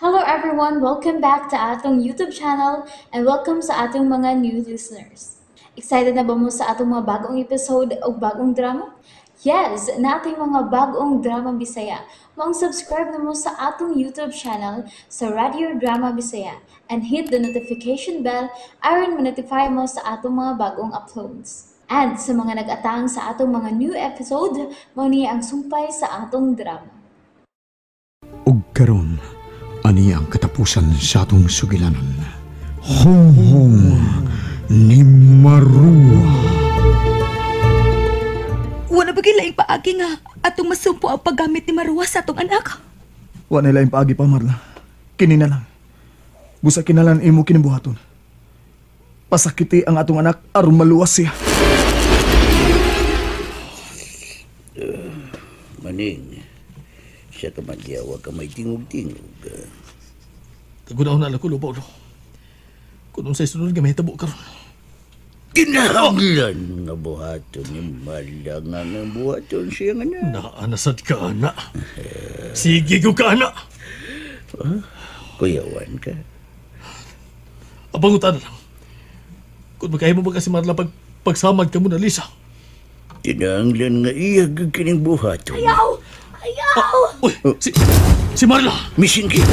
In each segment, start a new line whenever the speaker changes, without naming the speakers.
Hello everyone! Welcome back to atong YouTube channel and welcome sa atong mga new listeners. Excited na ba mo sa atong mga bagong episode o bagong drama? Yes! Nating mga bagong drama Bisaya. Maong subscribe na mo sa atong YouTube channel sa Radio Drama Bisaya and hit the notification bell aron ma-notify mo sa atong mga bagong uploads. And sa mga nag-atang sa atong mga new episode, mao ni ang sumpay sa atong drama.
Ug karon ani ang katapusan sa atong sugilanan. Honghong ni Marua.
Wala ba laing paagi nga atong masumpo ang paggamit ni Marua sa atong anak?
Wa na laing paagi pa, Marla. Kini na lang. Busa kinalan imo kinibuhaton. Pasakiti ang atong anak aron maluwas siya.
Maning, siya ka man diya, wa ka may tingog-tingog.
Tagunaw na lang ko, lubaw. Kung unsay sunod nga mahitabo karon.
Kinahanglan nga buhaton ni Marla nga nga buhaton siya nga na.
Naanasad ka, ana. Sige ko ka, ana.
Kuyawan ka.
Abangutan na lang. Kung magkahimo ba kasi Marla pagsamad ka mo na Lisa.
Kinahanglan nga iya kining buhaton.
Ayaw! Ayaw!
Uy, si Marla!
Misingkit!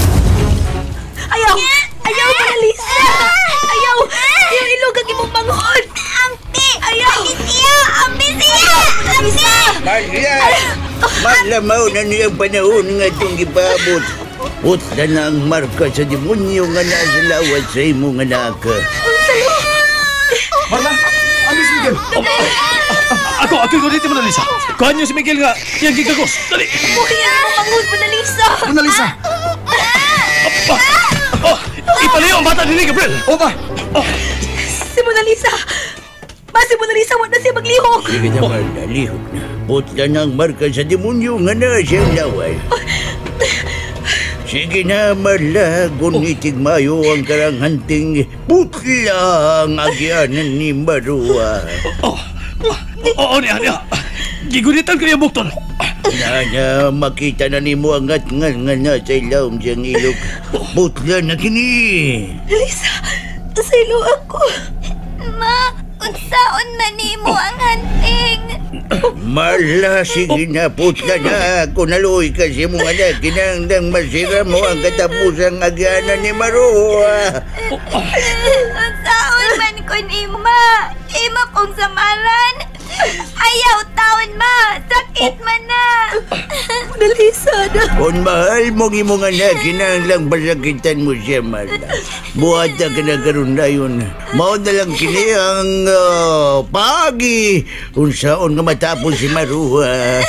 Ayaw! Ayaw, Mona Lisa! Ayaw! Ayaw, ilog ang imong manghod!
Ampi!
Ayaw!
Ambisiya! Ambisiya!
Lisa!
Marla! Marla, mao na niya ang panahon nga itong gipabot. Putla na ang marka sa demonyo nga nasa lawas sa imong anak.
Marla, amis Miguel.
Ako yung ulitin, Mona Lisa. Kuhan niyo si Miguel nga iyang gigagos. Dali!
Buhi ang imong manghod, Mona Lisa!
Mona Lisa.
Oh, ipalayo ang bata nini, Gabriel!
Opa!
Si Mona Lisa! Ba, si Mona Lisa, wala na siya maglihok!
Sige na, Marla, lihok na. Putla na ang marka sa demonyo nga nasa ang lawas. Sige na, Marla, gunitig mayo ang karanghanting putla ang agyanan ni Marua.
Oo, niya. Gigunitan ko yung bukton.
Na, makita na ni mo ang ngatngan nga nasa ilawom siyang ilog. Putla na kini.
Lisa, sa ilo ako.
Ma, unsaon man nimo ang hanting?
Marla, sige na, putla na. Kung naluoy ka si mong anak, kinangdang masira mo ang katapusang agyanan ni Marua.
Unsaon man ko nimo, ma? Imo kong samaran. Ayaw taon, ma. Sakit man na.
Mona Lisa, na.
Kung mahal mong imong anak, kinahanglang pasakitan mo siya, Marla. Buhat na ka na karon na yun. Mao na lang kini ang paagi. Kung saan nga matapos si Marua.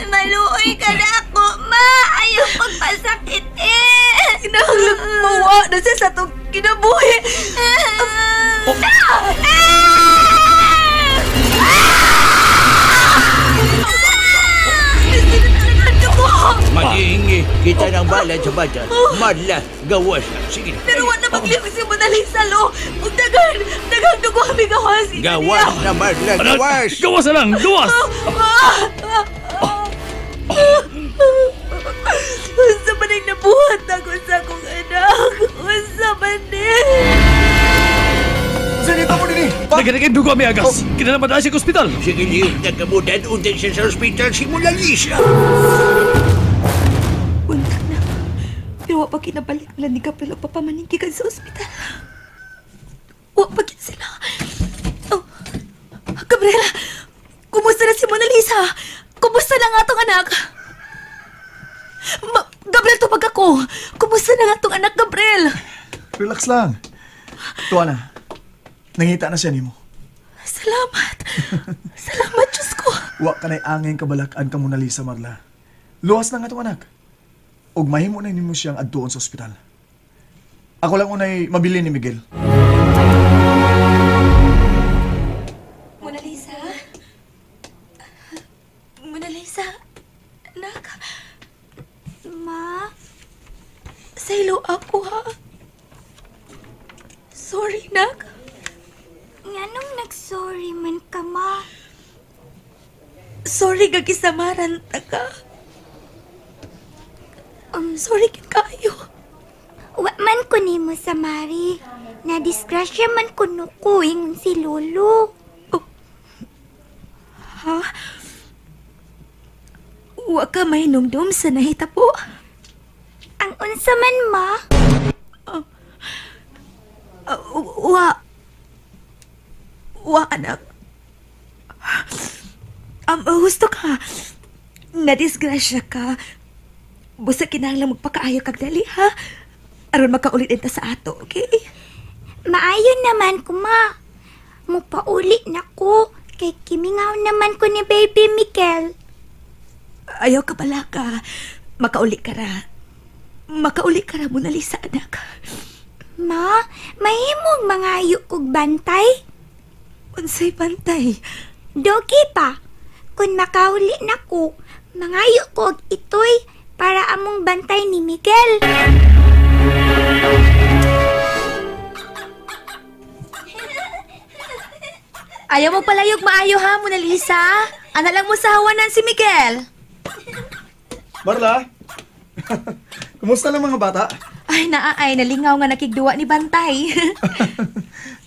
Maluoy ka na ako, ma. Ayaw pagpasakit eh.
Kinahanglang mawa na siya sa itong kinabuhi.
Magingi, kita ng balat sa bata. Marla, gawas na. Sige na.
Pero wala maglihok si Mona Lisa, lo. Ug daghan, daghang dugo kami gawas.
Gawas na, Marla, gawas!
Gawas na lang! Gawas!
Unsa man ay nabuhat ako sa akong anak? Unsa man ni?
Sinita mo dinhi.
Nagkanagay dugo ami agas. Kinalaman na siya sa ospital.
Sige, lihok na kamutan. Unta siya sa ospital si Mona Lisa.
Unta na. Pero wa pa kinabalik nila ni Gabriel o papamaningkigan sa ospital. Wa pa gid sila. Oh, Gabriel, kumusta na si Mona Lisa? Kumusta na nga atong anak? Gabriel, tubag ako. Kumusta na nga atong anak, Gabriel?
Relax lang. Tuwa na. Nangita na siya nimo.
Salamat. Salamat, Diyos ko.
Wa ka na'y angin kabalakan ka Mona Lisa, Marla. Luwas na nga itong anak. Ug mahimo na nimo siyang adtuon sa ospital. Ako lang unay mabili ni Miguel.
Mona Lisa? Mona Lisa? Anak?
Ma?
Sa ilo ako, ha? Sorry, nak.
Nganong nag-sorry man ka, ma?
Sorry, gagisamaran ta ka. Sorry, kit kayo.
man ko nimo sa Mari. Nadisgrasya man kuno ko ingon si Lolo.
Oh. Ha? Wa ka may numdum sa nahitabo?
Ang unsa man, ma?
Wa. Wa, anak. Husto ka. Nadisgrasya ka. Busa kinahanglan magpakaayo kag dali, ha? Aron makaulit ta sa ato, okay?
Maayo naman ko, ma. Mupauli na ko. Kay kimingaw naman ko ni Baby Miguel.
Ayaw ka pala ka. Makauli ka ra. Makauli ka ra, Mona Lisa, anak.
Ma, mahimong mangayo kog bantay?
Unsay bantay?
Dogi pa. Kung makauli na ko, mangayo ko og itoy para among bantay ni Miguel.
Ayaw mo palayog maayo ha, Mona Lisa. Ana lang mo sa hawanan si Miguel.
Marla? Kumusta lang mga bata?
Ay, naa ay, nalingaw nga nakigduwa ni Bantay.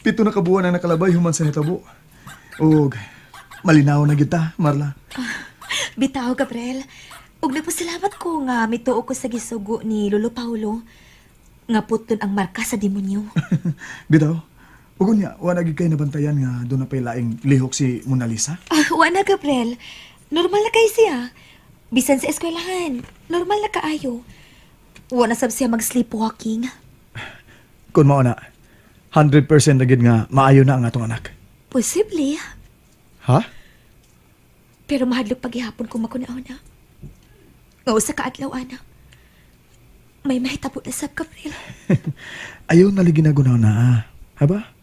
7 na kabuan ang nakalabay human sa nitabo. Og malinaw na gyud ta, Marla.
Bitaw, Gabriel. Og nagpasalamat ko nga mituo ko sa gisugo ni Lolo Paulo. Nga puton ang marka sa demonyo.
Bitaw. Ug unya, wa na gyud kay nabantayan nga doon na pay laing lihok si Mona Lisa?
Wa na, Gabriel. Normal na kay siya. Bisan sa eskwelahan, normal na kaayo. Wa na sab siya mag-sleepwalking.
Kun mao na, 100% na gyud nga maayo na ang atong anak.
Posible.
Ha?
Pero mahadlok paghihapon kung makunaon na. Nga usa ka adlaw, ana. May mahitabo na sab, Gabriel.
Ayaw na lagi na gunaw na, ha ba?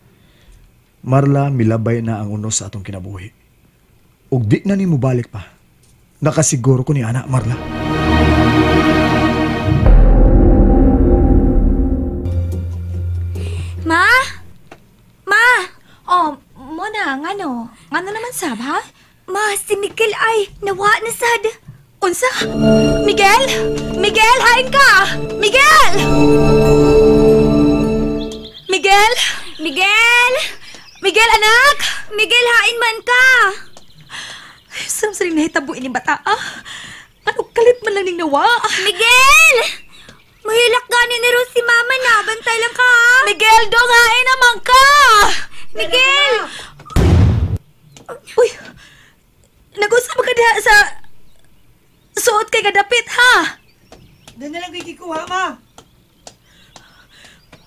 Marla, milabay na ang unos sa atong kinabuhi. Ug di na ni mobalik pa. Nakasiguro ko ni ana, Marla.
Ma? Ma?
Oh, Mona, ngano? Ngano naman sab, ha?
Ma, si Miguel ay nawa na sad.
Unsa? Miguel? Miguel, hain ka! Miguel! Miguel?
Miguel!
Miguel, anak!
Miguel, hain man ka!
Ay, saan saring nahitabo ini bata, ah? Ano kalit man lang ning nawa?
Miguel! Mahilak gani ni Rose si mama na. Bantay lang ka, ha?
Miguel, dong, hain naman ka!
Miguel!
Uy! Nag-usap ka diha sa... Suot kay gadapit, ha?
Doon na lang ko'y kikuha, ma.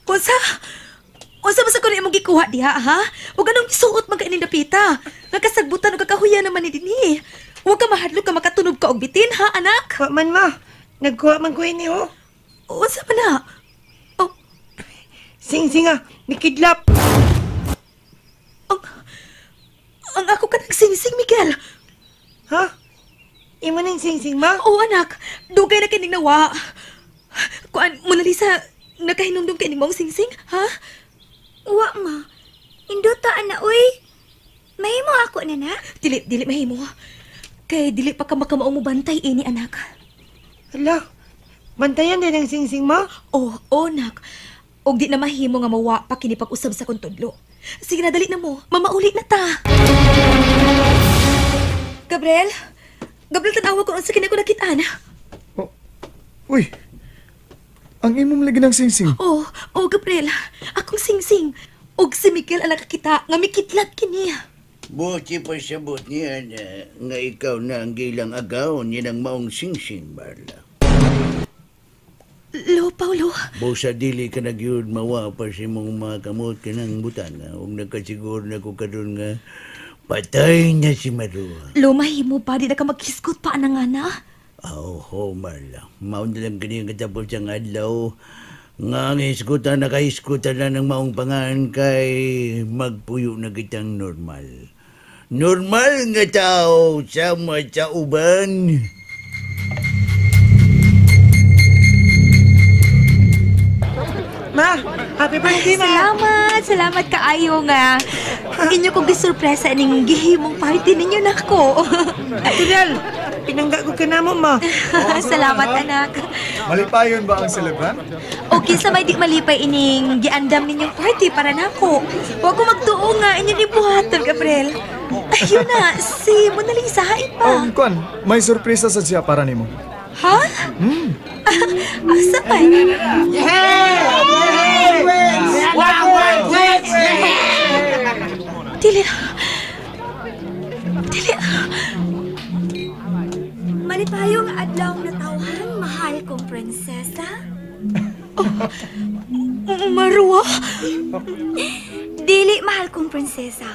Unsa? Unsa ba sa kuno imong gikuha diha, ha? Huwag anong gisuot man ka ining dapita. Nakasagbutan o kakahuya naman ni dinhi. Huwag ka mahadlok ka makatunob ka og bitin, ha, anak?
Wa man, ma. Nagkuha man ko ini, oh.
Unsa man na? Oh.
Sing-sing, ah. Nikidlap.
Ang ako ka nagsingsing, Miguel.
Ha? Imo nang singsing, ma?
Oo, anak. Dugay na kining nawa. Kuan, Mona Lisa, nakahinumdum kay ning maong singsing, ha?
Wa, ma. Induta, ana, uy. Mahimo ako na na?
Dili, dili mahimo. Kay dili pa ka makamaong mo bantay ini, anak.
Hala, bantayan din ang singsing, ma?
Oo, oh, anak. Og di na mahimo nga mawa pa kini pag-usab sa kong tudlo. Sige na, dali na mo. Mamauli na ta. Gabriel? Gabriel, tanawa ko unsa kini ko nakit-an.
Oh, uy. Ang imong lagi ng singsing.
Oh, oh, Gabriel. Akong singsing. Og si Miguel ang nakakita nga mikidlat kini.
Buti pa sabot niya na nga ikaw na ang gilang agaw niya ng maong singsing, Marla.
Lo, Paulo.
Busa dili ka na gyud mawa pa sa imong mga kamot ka ng butanga. Ug nagkasiguro na ko karon nga patay na si Marua.
Lo, mahimo pa. Di na ka maghiskot pa ang nga na.
Oh, Marla. Maon na lang kini ang katapos ang adlaw. Nga ang iskutan, nakaiskutan na ng maong pangan kay magpuyo na kitang normal. Normal nga tao sama sa uban.
Ma, happy birthday, ma!
Salamat! Salamat kaayo nga. Inyo kong gisurpresa ning gihimong party ninyo nako.
Natural, pinangga ko ka na mo, ma.
Salamat, anak.
Malipayon ba ang celebrant?
O kinsa may di malipay ining giandam ninyong party para nako. Wa ko magtuo nga inyong ibuhaton, Gabriel. Ayun na, si Mona Lisa, hain pa.
Oh, Kwan, may sorpresa sa siya para nimo.
Ha? Asa man? Dili. Dili. Malipayong adlaw na tawhan, mahal kong prinsesa. Oh, Marwa?
Dili, mahal kong prinsesa.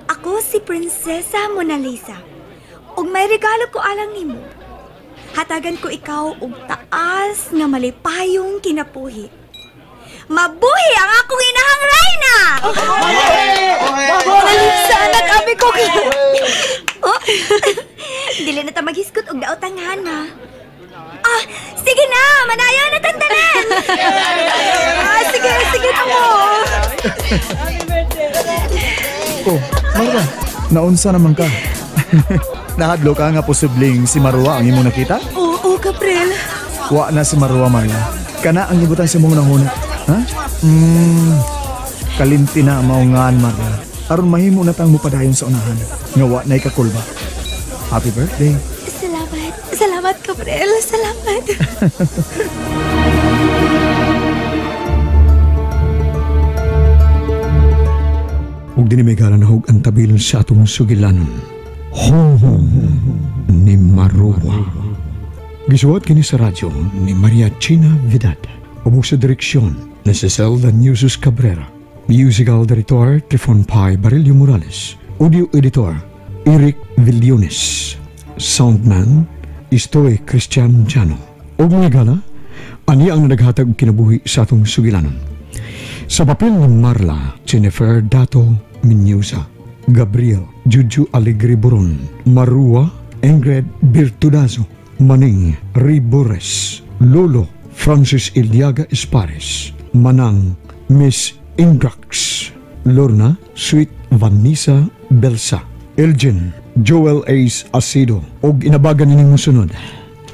Ako si Prinsesa Mona Lisa. Ug may regalo ko alang nimo. Hatagan ko ikaw og taas nga malipayong kinabuhi. Mabuhi ang akong inahang Reyna!
Mona Lisa, anak, abi ko.
Oh. Dili na ta maghisgot og daotang hana. Ah, sige na, manayo na tantanan.
Ah, sige, sige na mo.
Oh, Marwa, naunsa naman ka? Nahadlo ka nga posibleng si Marwa ang imong nakita?
Oo, Gabriel.
Wa na si Marwa, Marla. Kana ang ibutang sa mong nahuna. Ha? Kalimti na maungaan, Marla. Aron mahimo na tang mupadayon sa unahan. Nga wa na'y kakulba. Happy birthday.
Salamat. Salamat, Gabriel. Salamat.
Ug dinhi may nahog ang tabil sa atong sugilanon. Honghong ni Marwa. Gisuwat kini sa radyo ni Maria China Vidad. Ubos sa direksyon ni Cecil Danusus Cabrera. Musical Director Trifon Pai Barillo Morales. Audio Editor Eric Villones. Soundman Istoy Christian Jano. Ug mga gala, ani ang naghatag og kinabuhi sa atong sugilanon. Sa papel ni Marla, Jennifer Dato Minyusa, Gabriel Juju Alegre Boron, Marua Ingrid Virtudazo, Maning Ribores, Lolo Francis Iliaga Espares, Manang Miss Indrax, Lorna Sweet Vanessa Belsa, Elgin Joel Ace Acedo, og inabagan nining mosunod,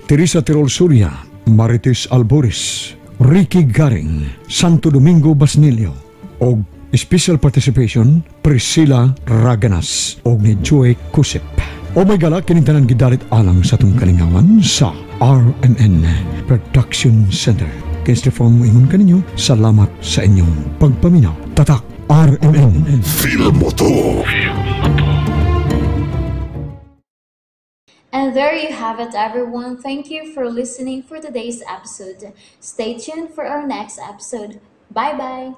Teresa Tirol Surya, Marites Alboris, Ricky Garing, Santo Domingo Basnilio, og special participation Priscilla Raganas og ni Joy Kusip. O may gala kining tanan gidalit alang sa atong kalingawan sa RMN Production Center. Kay Stefan moingon kaninyo, salamat sa inyong pagpaminaw. Tatak RMN.
Feel mo to.
And there you have it, everyone. Thank you for listening for today's episode. Stay tuned for our next episode. Bye-bye.